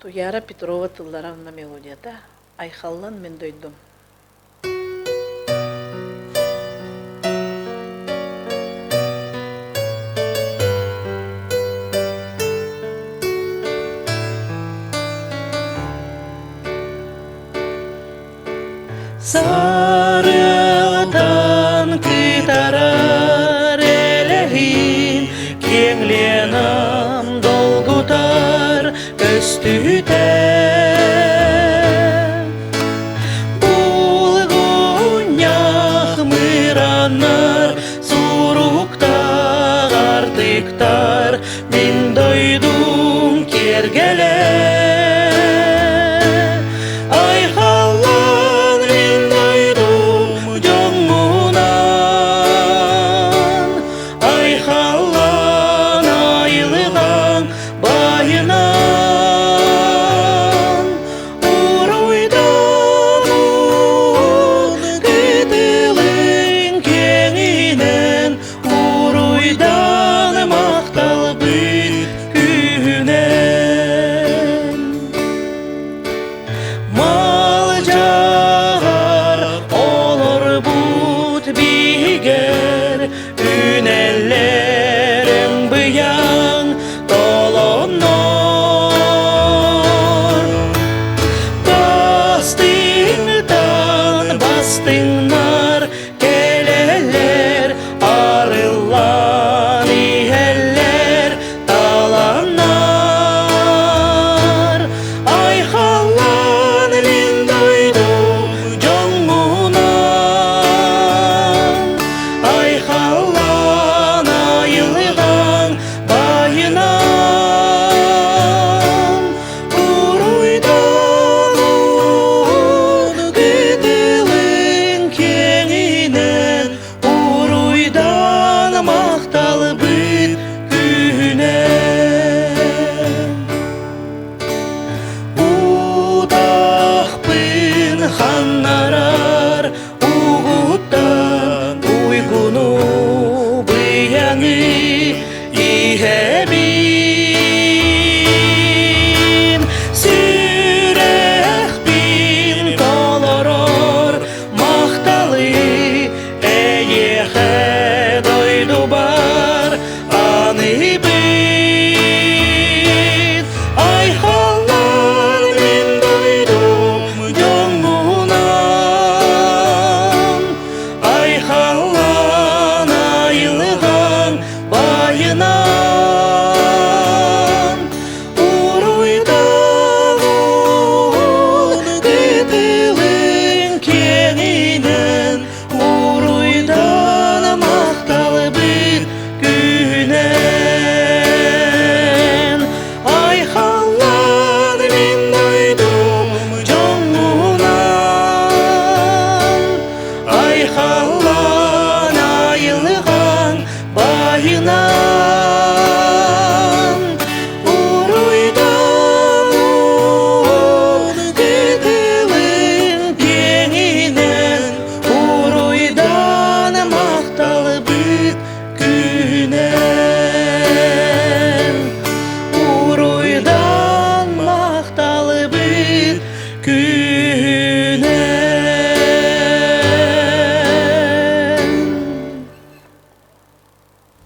Туйаара Петрова тыллара уонна мелодията «Айхаллан мин дойдум». Сарыалтан кытарар элэһин, киэҥ Ленам долгутар көстүүтэ. Булгунньах мыраннар, суруктаах артыктар, мин дойдум киэргэлэ. Айхаллан мин дойдум дьоҥҥунан, Айхаллан айылҕаҥ байынан, Уруйдан кытылын киэҥинэн, Уруйдан махталбыт күүһүнэн. Малдьаҕар олорбут биһигэр Үнэллэр өҥ-быйаҥ толоннор. Бастыҥтан бастыҥнар кэлэллэр, арыллан иһэллэр таланнар. Айхаллан мин дойдум дьоҥҥунан, айхаллан айылҕаҥ байынан, уруйдан кытылын киэҥинэн, уруйдан махталбыт күүһүнэн. Утахпын ханнаран.